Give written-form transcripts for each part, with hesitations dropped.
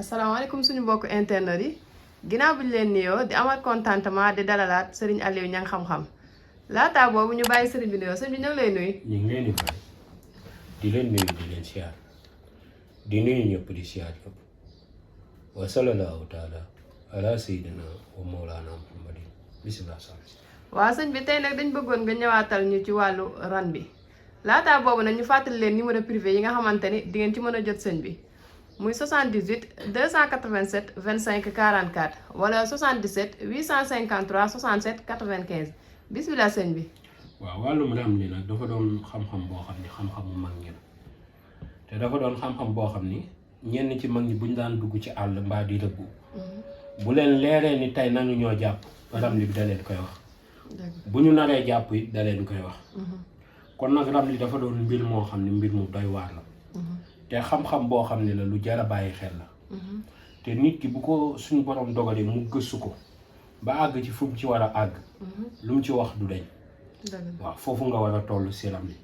asalaamaaleykum suñu mbokk internet yi ginnaaw bi ñu leen nuyoo di amal contentement di dalalaat Serigne Aliou Niang xam-xam laataa boobu ñu bàyyi Serigne bi nuyoo sëñ bi ñu ngi lay nuyu. ñu ngi leen di fay di leen nuyu di leen siyaar di nuyu ñëpp di siyaar ñëpp wa sallallahu taala ala sayyidina wa mawlana muhammadin bismillah. waaw sëñ bi tey nag dañ bëggoon nga ñëwaatal ñu ci wàllu ran bi laataa boobu nag ñu fàttali leen numéro privé yi nga xamante ni di ngeen ci mën a jot sëñ bi. muy 78 287 25 44 wala 77 853 67 95 bismillah sëñ bi. waaw wàllum ram li nag dafa doon xam-xam boo xam ni xam-xamu mag ñi la te dafa doon xam-xam boo xam ni ñenn ci mag ñi buñ daan dugg ci àll mbaa di rëbbu bu leen leeree ni tey nañu ñoo jàpp ram li bi da leen koy wax bu ñu naree jàpp it da leen koy wax kon nag ram li dafa doon mbir moo xam ni mbir mu doy waar la te xam-xam boo xam ne la lu jar a bàyyi xel la te nit ki bu ko suñu borom dogalee mu gëstu ko ba àgg ci fu mu ci war a àgg lu mu ci wax du deñ waaw foofu nga war a toll si ram li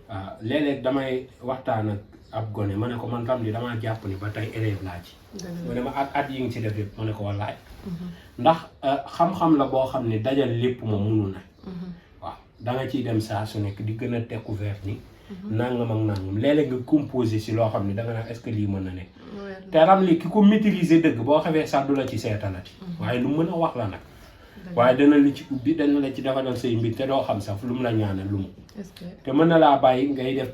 waaw léeg-léeg damay waxtaan ak ab gone ma ne ko man ram li damaa jàpp ni ba tey élève laa ci mu ne ma at yi ngi ci def yëpp ma ne ko wallaay ndax xam-xam la boo xam ne dajal lépp moom munul na waaw da nga ciy dem saa su nekk di gën a découvert ni nangam ak nangam léeg-léeg nga composé si loo xam ne danga naan est-ce que lii mën na nekk te ram li ki ko maîtriser dëgg boo xamee sax du la ci seetalati waaye lu mën a wax la nag waaye dana la ci ubbi dana la ci defalal say mbir te doo xam sax lu mu la ñaanal lu mu te mën na laa bàyyi ngay def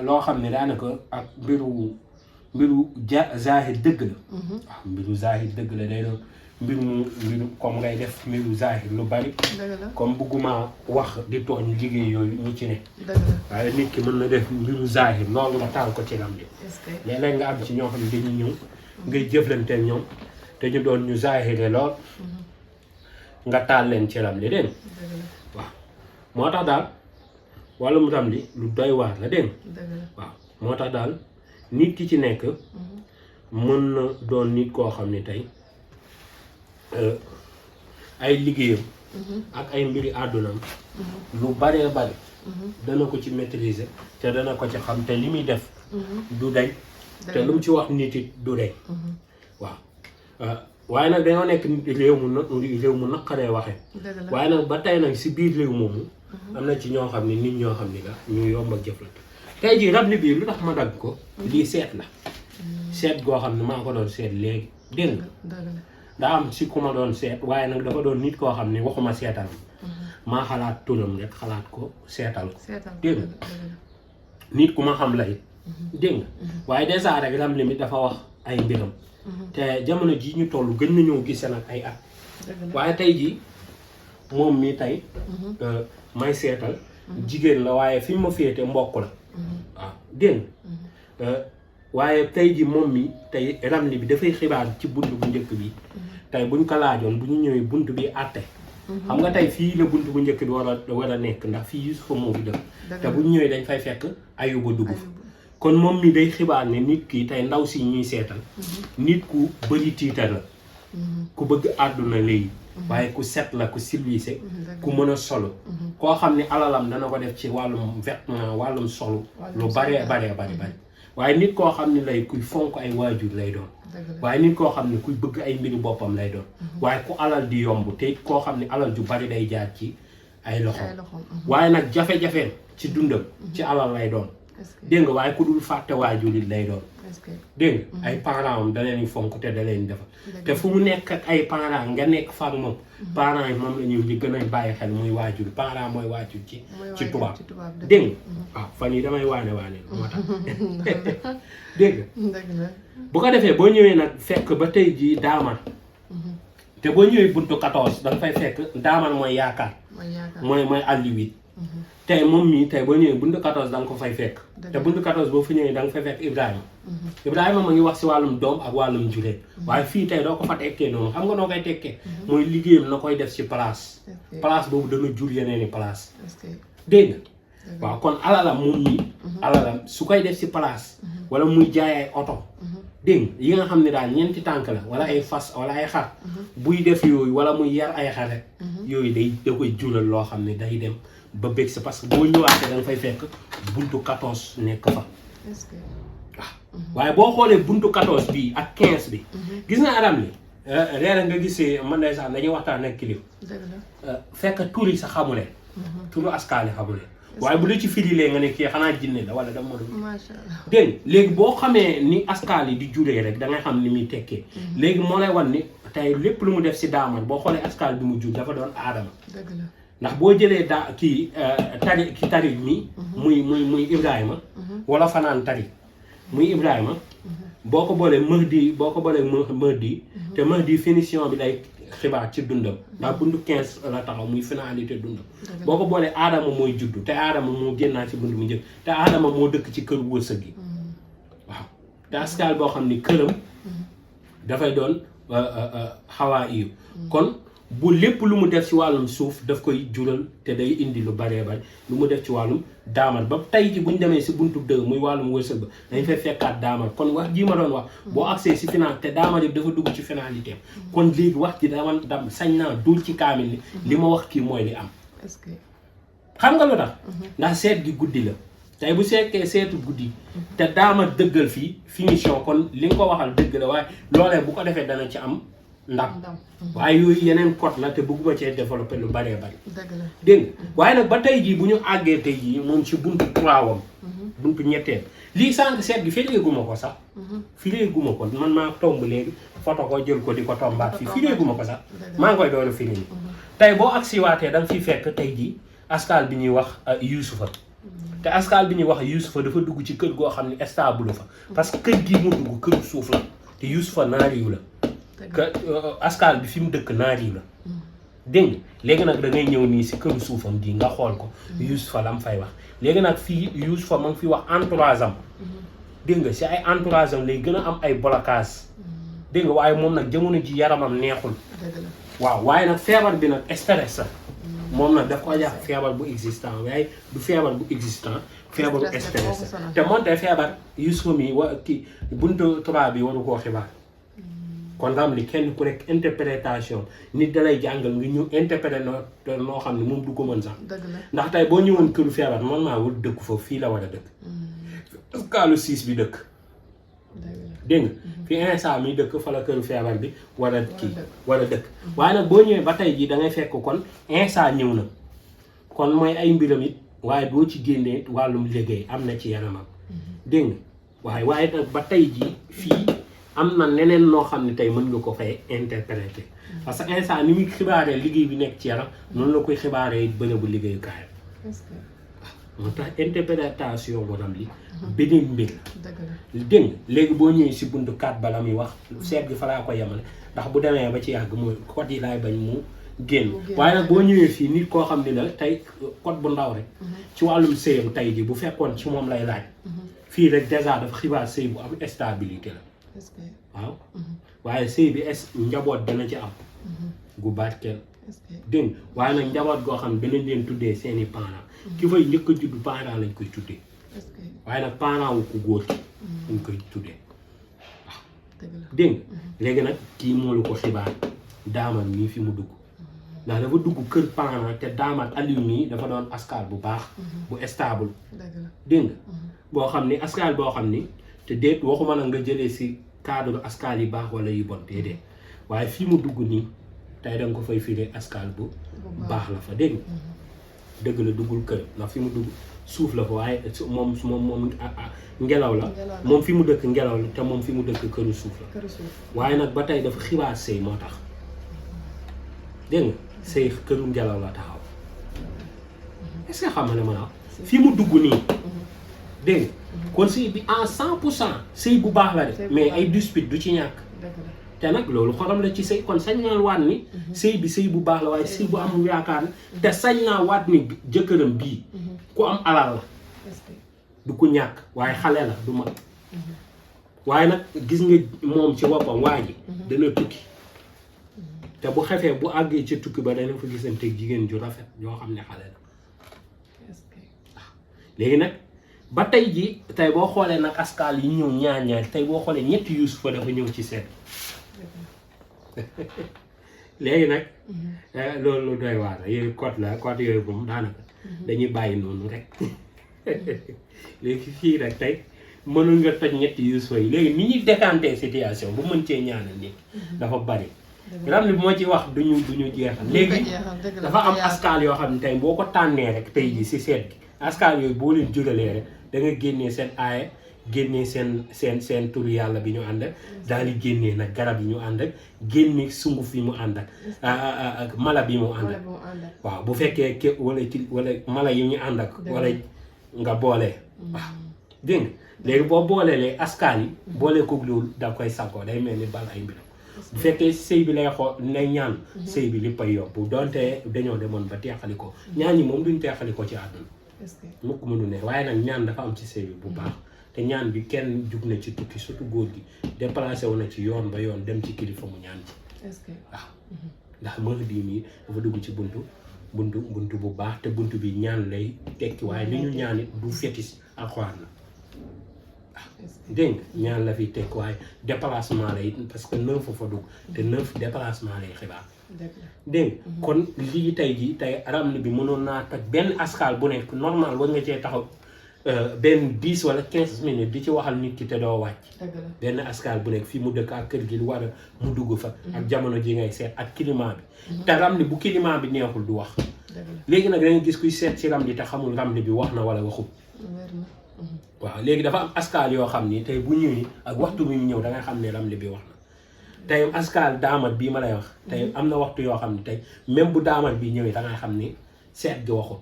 loo xam ne daanaka ak mbiru zahir dëgg la waaw mbiru zahir dëgg la day doon mbiru comme ngay def mbiru zahir lu bari comme bugguma wax di tooñ liggéey yooyu ñu ci ne waaye nit ki mën na def mbiru zahir loolu nga taal ko ci ram li léeg-léeg nga am ci ñoo xam ne dañuy ñëw ngay jëflanteel ñoom te ñu doon ñu zahire lool nga taal leen ci ram li dégg waaw moo tax daal wàllum ram li lu doy waar la dégg waaw moo tax daal nit ki ci nekk mën na doon nit koo xam ne tey ay liggéeyam ak ay mbiri àddunaam lu baree bari dana ko ci maîtriser te dana ko ci xam te li muy def du day te lu mu ci wax nit it du day waaw waaye nag dañoo nekk réew mu naqaree waxe waaye nag ba tey nag si biir réew moomu am na ci ñoo xam ne nit ñoo xam ni la ñu yomb ak jëflante tey jii ram li bii lu tax ma dagg ko lii seet la seet goo xam ne maa ko doon seet léegi dégg nga daa am si ku ma doon seet waaye nag dafa doon nit koo xam ne waxuma seetal maa xalaat turam rek xalaat ko seetal ko dégg nga nit ku ma xam la it dégg nga waaye dèjà rek ram li mi dafa wax ay mbiram te jamono ji ñu toll gën nañoo gise nag ay at waaye tey jii moom mi tey may seetal jigéen la waaye fi ma féete mbokk la waaw dégg nga waaye tey ji moom mi tey ram li bi dafay xibaar ci bunt bu njëkk bi tey buñ ko laajoon bu ñu ñëwee bunt bi àtte xam nga tey fii la bunt bu njëkk bi war a nekk ndax fii Yusufa moo fi dëkk te bu ñu ñëwee dañ fay fekk Ayuba dugg fa kon moom mi day xibaar ne nit ki tey ndaw si ñuy seetal nit ku bëri tiitar la ku bëgg àdduna léegi waaye ku set la ku silwiise ku mën a solo koo xam ne alalam dana ko def ci wàllum vêtement wàllum solo lu baree bari waaye nit koo xam ne lay kuy fonk ay waajur lay doon waaye nit koo xam ne kuy bëgg ay mbiri boppam lay doon waaye ku alal di yomb te koo xam ne alal ju bari day jaar ci ay loxo waaye nag jafe-jafeen ci dundam ci alal lay doon dégg nga waaye ku dul fàtte waajur it lay doon dégg nga ay parents am da leen fonk te da leen defal te fu mu nekk ak ay parents nga nekk fa ak moom parents yi moom la ñuy li gën a bàyyi xel muy waajur parents mooy waajur ci tubaab dégg nga waaw fan yi damay waane moo tax dégg nga bu ko defee boo ñëwee nag fekk ba tey jii daaman te boo ñëwee buntu 14 da nga fay fekk daaman mooy yaakaar mooy àlliwit tey moom mii tey boo ñëwee buntu 14 da nga ko fay fekk te buntu 14 boo fa ñëwee da nga fay fekk Ibrahima ma ngi wax si wàllum doom ak wàllum juree waaye fii tey doo ko fa tekkee noonu xam nga noo koy tekkee mooy liggéeyam na koy def si place boobu dana jur yeneen i place dégg nga waaw kon alalam moom mii alalam su koy def si place wala muy jaay ay oto dégg nga yi nga xam ne daal ñeenti tànk la wala ay fas wala ay xar buy def yooyu wala muy yar ay xare yooyu da koy jural loo xam ne day dem ba bëgg si parce que boo ñëwaatee da nga fay fekk buntu 14 nekk fa waaw waaye boo xoolee buntu 14 bi ak 15 bi gis nga aram li reera nga gisee man day sax dañuy waxtaan ak kilifa fekk tur yi sax xamule turu askaali xamule waaye bu dee ci firilee nga ne kii xanaa jinne la wala dama doon macha allah dégg léegi boo xamee ni askaal yi di juree rek da ngay xam ni muy tekkee léegi moo lay wan ni tey lépp lu mu def si daaman boo xoolee askaal bi mu jur dafa doon aadama dëgg la ndax boo jëlee daa kii tari mi muy Ibrahima wala fanaan tari muy Ibrahima boo ko boolee Mahdi te Mahdi finition bi lay xibaar ci dundam ndax buntu 15 la taxaw muy finalité dundam boo ko boolee aadama mooy juddu te aadama moo génnaa ci buntu mu njëkk te aadama moo dëkk ci kër wërsëg gi waaw te askaal boo xam ni këram dafay doon xawaa iyu kon bu lépp lu mu def ci wàllum suuf daf koy jural te day indi lu baree bari lu mu def ci wàllum daamal ba tey ji bu ñu demee si buntu 2 muy wàllum wërsëg ba dañ fay fekkaat daamal kon wax jii ma doon wax boo accès si final te daamal yëpp dafa dugg ci finalité kon léegi wax ji dam sañ naa dul ci kaamil ni li ma wax kii mooy li am est-ce que xam nga lu tax ndax seet gi guddi la tey bu seetee seetu guddi te daamal dëggal fii finition kon li nga ko waxal dëgg la waaye loolee bu ko defee dana ci am ndam waaye yooyu yeneen code la te bëgguma cee développé lu baree bari dégg nga waaye nag ba tey jii bu ñu àggee tey jii moom ci buntu 3 wam buntu ñetteel lii sànq seet gi firéeguma ko sax firéeguma ko man maa tomb léegi photo ko jël ko di ko tombaat fii firéeguma ko sax maa ngi koy doon firi nii tey boo agsiwaatee da nga fiy fekk tey jii askal bi ñuy wax Yuusufa te askal bi ñuy wax Yuusufa dafa dugg ci kër goo xam ne stable fa parce que kër gii mu dugg këru suuf la te Yuusufa naariyu la que askal bi fi mu dëkk naariyu la dégg nga léegi nag da ngay ñëw nii si këru suufam di nga xool ko Yuusufa la mu fay wax léegi nag fii Yuusufa ma ngi fi wax entourage am dégg nga si ay entourage am lay gën a am ay blocage dégg nga waaye moom nag jamono ji yaramam neexul waaw waaye nag feebar bi nag stress la moom nag daf ko jàpp feebar bu existant waaye du feebar bu existant feebaru stress te moonte feebar Yuusufa mi wa kii buntu tubaab bi waru koo xibaar kon ram li kenn ku rek interprétation nit dalay jàngal nga ñëw interpréter noo xam ne moom du ko mën sax ndax tey boo ñëwoon këru feebar man maa wut dëkk foofu fii la war a dëkk kaalu 6 bi dëkk dégg nga fi instant mi dëkk fa la këru feebar bi war a kii war a dëkk waaye nag boo ñëwee ba tey jii da ngay fekk kon instant ñëw na kon mooy ay mbiram it waaye boo ci génnee wàllum liggéey am na ci yaramam dégg nga waaye nag ba tey jii fii am na neneen noo xam ne tey mën nga ko fay interpréter parce que instant ni muy xibaaree liggéey bi nekk ci yaram noonu la koy xibaaree bërëbu liggéeyukaay moo tax interprétation bonam li beneen mbir dégg nga léegi boo ñëwee si buntu 4 bala muy wax seet gi fa laa ko yemale ndax bu demee ba ci yàgg mooy code yi laay bañ mu génn waaye nag boo ñëwee fii nit koo xam ne la tey code bu ndaw rek ci wàllum sëyam tey ji bu fekkoon ci moom lay laaj fii rek dèjà dafa xibaar sëy bu am stabilité la waaw waaye sëy bi njaboot dana ci am gu barkeel dégg waaye nag njaboot goo xam ne danañ leen tuddee seeni parents ki fay njëkk a juddu parent lañ koy tuddee waaye nag parent wu ku góor ki lañ koy tuddee waaw dégg léegi nag kii moo la ko xibaar daamal mii fi mu dugg ndax dafa dugg kër parent te daamal Aliou mii dafa doon askal bu baax bu stable dégg nga boo xam ni askal boo xam ni te déet waxuma nag nga jëlee si cadre askal yi baax wala yu bon déedéet waaye fii mu dugg nii tey danga ko fay firee askal bu baax la fa dégg dëgg la duggul kër ndax fi mu dugg suuf la fa waaye moom ngelaw la moom fi mu dëkk ngelaw la te moom fi mu dëkk këru suuf la waaye nag ba tey dafa xibaar sëy moo tax dégg nga sëy këru ngelaw la taxaw est-ce que xam nga ne ma fi mu dugg nii dégg nga kon sëy bi en 100% sëy bu baax la de mais ay dispute du ci ñàkk te nag loolu xorom la ci sëy kon sañ naa waat ni sëy bi sëy bu baax la waaye sëy bu amul yaakaar la te sañ naa waat ni jëkkëram bii ku am alal la du ko ñàkk waaye xale la du mag waaye nag gis nga moom ci boppam waa ji dana tukki te bu xefee bu àggee ci tukki ba dana fa gisanteeg jigéen ju rafet yoo xam ne xale la waaw léegi nag ba tey ji tey boo xoolee nag askal yi ñëw ñaar tey boo xoolee ñetti Yuusufa dafa ñëw ci seet léegi nag loolu doy waar yooyu code yooyu moom daanaka dañuy bàyyi noonu rek léegi fii rek tey mënul nga toj ñetti yuusu yi léegi ni ñuy décanter situation bu mën cee ñaanal nit dafa bari ramli bi moo ci wax duñu jeexal léegi dafa am askal yoo xam ne tey boo ko tànnee rek tey ji si seet gi askal yooyu boo leen juralee rek da nga génnee seen aaya génnee seen turu yàlla bi ñu ànd ak daal di génnee nag garab yi ñu ànd ak génne sunguf yi mu ànd ak mala bi mu ànd ak waaw bu fekkee wala mala yi ñu ànd ak wala nga boole waaw dégg nga léegi boo boolelee askal yi boole koog loolu da koy saggoo day mel ni bal ay mbiram bu fekkee sëy bi lay xool lay ñaan sëy bi li pay yóbbu donte dañoo demoon ba teexali ko ñaan yi moom duñ teexali ko ci àdduna mukk mënu ne waaye nag ñaan dafa am ci sëy bi bu baax te ñaan bi kenn jug na ci tukki surtout góor gi déplacé wu na ci yoon ba yoon dem ci kilifa mu ñaan ci waaw ndax Mahdi mi dafa dugg ci buntu bu baax te buntu bi ñaan lay tekki waaye li ñu ñaan it du fétis alxuraan la dégg nga ñaan la fi tekki waaye déplacement la it parce que 9 fa dugg te 9 déplacement lay xibaar dégg nga kon lii tey ji tey ramli bi mënoon naa toj benn askal bu nekk normal war nga cee taxaw benn 10 wala 15 minutes di ci waxal nit ki te doo wàcc benn askal bu nekk fii mu dëkk ak kër gi war a mu dugg fa ak jamono ji ngay seet ak climat bi te ramli bu climat bi neexul du wax léegi nag danga gis kuy seet ci ramli te xamul ramli bi wax na wala waxul waaw léegi dafa am askal yoo xam ni tey bu ñëwee ak waxtu bi mu ñëw da ngay xam ne ramli bi wax na tey askal daamat bii ma lay wax tey am na waxtu yoo xam ne tey même bu daamat bi ñëwee da ngay xam ni seet gi waxul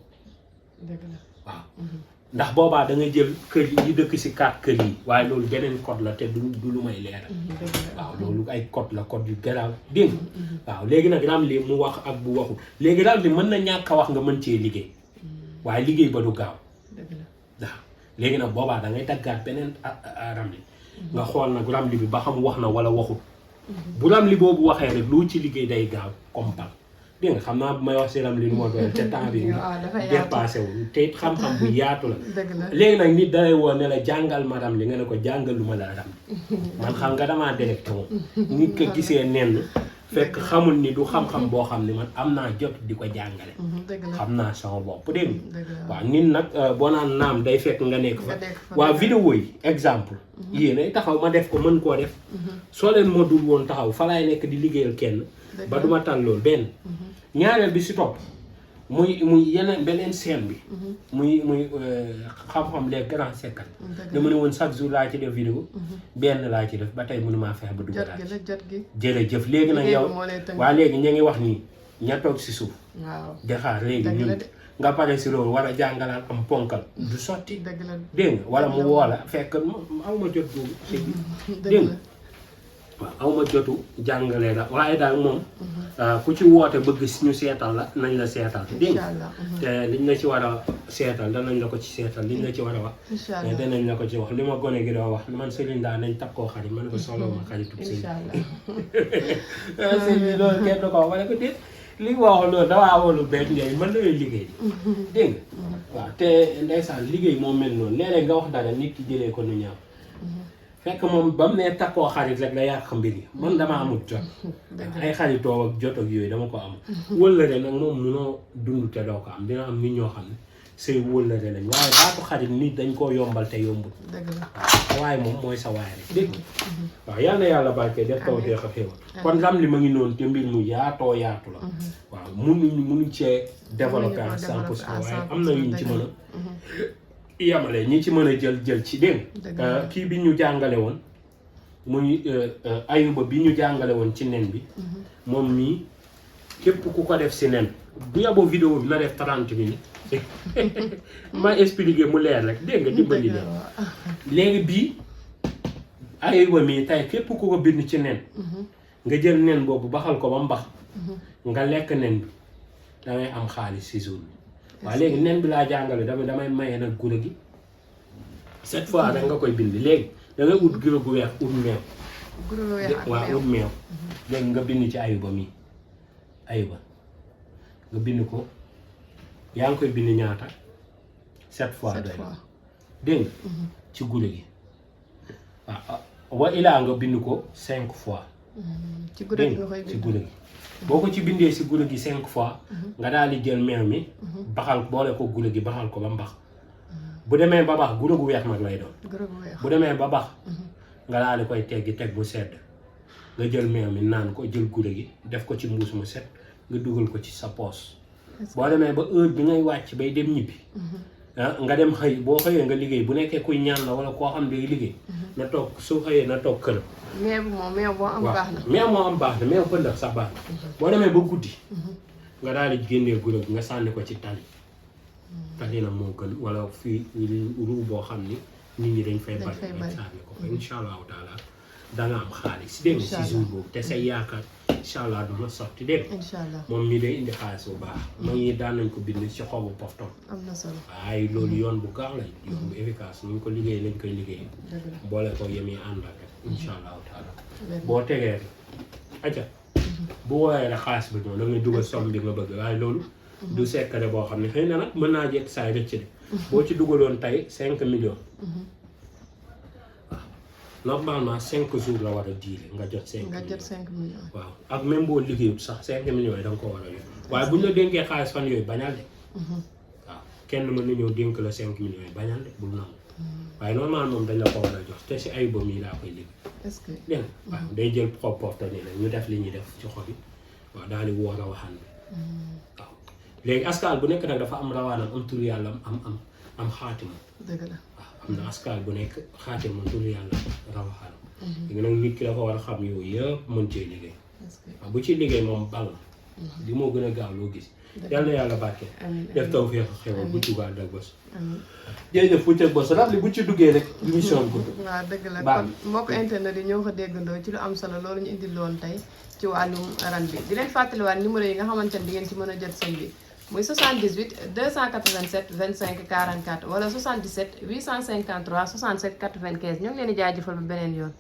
waaw ndax boobaa da ngay jël kër yi dëkk si 4 kër yi waaye loolu beneen code la te du lu may leeral waaw loolu ay code la code yu garaaw dégg waaw léegi nag ramli mu wax ak bu waxul léegi ramli mën na ñàkk a wax nga mën cee liggéey waaye liggéey ba du gaaw waaw léegi nag boobaa da ngay daggaat beneen ramli nga xool nag ramli bi ba xam wax na wala waxul bu ramli boobu waxee rek lu ci liggéey day gaaw comme pal dégg nga xam naa bu may wax si ramli nu ma doon te temps bi dépassé wu te it xam-xam bu yaatu la léegi nag nit dalay woo ne la jàngal ma ramli nga ne ko jàngal lu ma la ramli man xam nga damaa directe moom nit ko gisee nenn fekk xamul ni du xam-xam boo xam ne man am naa jot di ko jàngale xam naa sama bopp dégg waaw nit nag boo naan naam day fekk nga nekk fa waaw vidéo yi exemple yéen ay taxaw ma def ko mën koo def soo leen ma dul woon taxaw fa laay nekk di liggéeyal kenn ba duma tal loolu benn ñaareel bi si topp muy yeneen beneen scène bi muy xam-xam les grands secrets dama ne woon chaque jour laa ci def vidéo benn laa ci def ba tey mënumaa fexe ba dugalaat jërëjëf léegi nag yow waa léegi ña ngi wax nii ña toog si suuf di xaar léegi ñun nga pare si loolu war a jàngalaat am ponkal du sotti dégg nga wala mu woola fekk aw ma jot boobu dégg nga waaw aw ma jotu jàngale la waaye daal moom ku ci woote bëgg ñu seetal la nañ la seetal dégg nga te liñ la ci war a seetal danañ la ko ci seetal liñ la ci war a wax mais danañ la ko ci wax li ma gone gi doo wax man Serigne daa nañ takkoo xarit man ko soxla ma xaritub Serigne Serigne loolu kenn du ko wax ma ne ko déet li nga wax loolu dawaa woolu benn njëriñ man looy liggéey dégg nga waaw te ndeysaan liggéey moom mel noonu léeg-léeg nga wax dara nit ki jëlee ko nu ñaaw fekk moom ba mu ne takkoo xarit rek la yàq mbir yi man dama amul jot ay xaritoo ak jot ak yooyu dama ko am wëllëre nag moom munoo dund te doo ko am dina am nit ñoo xam ne say wëllëre lañ waaye baatu xarit nit dañ koo yombal te yombul waaw waaye moom mooy sa waay rek dégg waaw yal na yàlla barke def taw teex a xéwal kon ramli ma ngi noonu te mbir mu yaatoo yaatu la waaw munuñ cee développé à 100% waaye am na yuñ ci mën a yamale ñi ci mën a jël ci dégg kii bi ñu jàngale woon muy ayuba bi ñu jàngale woon ci nen bi moom mii képp ku ko def si nen bu yaboo vidéo bi na def 30 minutes ma expliqué mu leer rek dégg nga dimbali leen léegi bii ayuba mii tey képp ku ko bind ci nen nga jël nen boobu baxal ko ba mbax nga lekk nen bi dangay am xaalis si jour bi waaw léegi nen bi laa jàngale damay maye nag guro gi cette fois rek nga koy bind léegi da ngay ut guro gu weex ut meew waaw ut meew léegi nga bind ci ayuba mi ayuba nga bind ko yaa ngi koy bind ñaata 7 fois doy na dégg nga ci guro gi waaw wa ilaa nga bind ko 5 fois ci guro gi nga koy bind ci guro gi boo ko ci bindee si guro gi 5 fois nga daal di jël meew mi baxal boole ko guro gi baxal ko ba mbax bu demee ba baax guro gu weex nag lay doon. guro gu weex bu demee ba baax. nga daal di koy teggi teg bu sedd nga jël meew mi naan ko jël guro gi def ko ci mbuus mu set nga dugal ko ci sa poos. boo demee ba heure bi ngay wàcc bay dem ñibbi. nga dem xëy boo xëyee nga liggéey bu nekkee kuy ñaan la wala koo xam day liggéey. na toog su xëyee na toog këram. meew moom meew boo am baax na. meew moo am baax na meew pëndax sax baax na. boo demee ba guddi. nga daal di génnee guro gi nga sànni ko ci tali. tali na moo gën wala fii ruu boo xam ni nit ñi dañ fay bari nga sànni ko fa incha allahu taala danga am xaalis dégg nga si jour boobu te say yaakaar incha allah du ma sotti dégg nga. incha allah moom mi day indi xaalis bu baax. mag ñi daan nañ ko bind ci xobu poftom. am na solo waaye loolu yoon bu gaaw lañ. yoon bu efficace ñu ko liggéey lañ koy liggéey. boole ko yemi àndal rek incha allahu taala. boo tegee acca bu woowee rek xaalis bi moom da ngay dugal somme bi nga bëgg waaye loolu. du secret boo xam ne xëy na nag mën naa jekk saay rëcc de. boo ci dugaloon tey 5 millions. waaw normalement 5 jours la war a diire nga jot 5 millions. nga jot 5 millions. waaw ak même boo liggéeyut sax 5 millions yi da nga ko war a yor waaye bu ñu la dénkee xaalis fan yooyu bañal de. waaw kenn mën na ñëw dénk la 5 millions yi bañal de bul nangu. waaye normalement moom dañ la ko war a jox te si ay bëm yi laa koy liggéey. est-ce que dégg nga waaw day jël proportionné la ñu def li ñuy def ci xob yi waaw daal di woor a waxaan bi waaw. léegi askal bu nekk nag dafa am rawaanam am tur yàlla am xaatima. dëgg la waaw am na askal bu nekk xaatima tur yàlla rawaanam. léegi nag nit ki dafa war a xam yooyu yëpp mën cee liggéey. waaw bu ci liggéey moom bal na. li moo gën a gaaw loo gis. yal na yàlla barke. def taw feex xewal bu tubaab dag bës. jërëjëf bu teg bës rab li bu ci duggee rek émission bi gudd. waaw dëgg la kon mbokk internet yi ñoo ko déggandoo ci lu am solo loolu ñu indil loon tey ci wàllum ran bi di leen fàttaliwaat numéro yi nga xamante ne di ngeen ci mën a jot sëñ bi muy 78 287 25 44 wala 77 853 67 95 ñoo ngi leen di jaajëfal ba beneen yoon.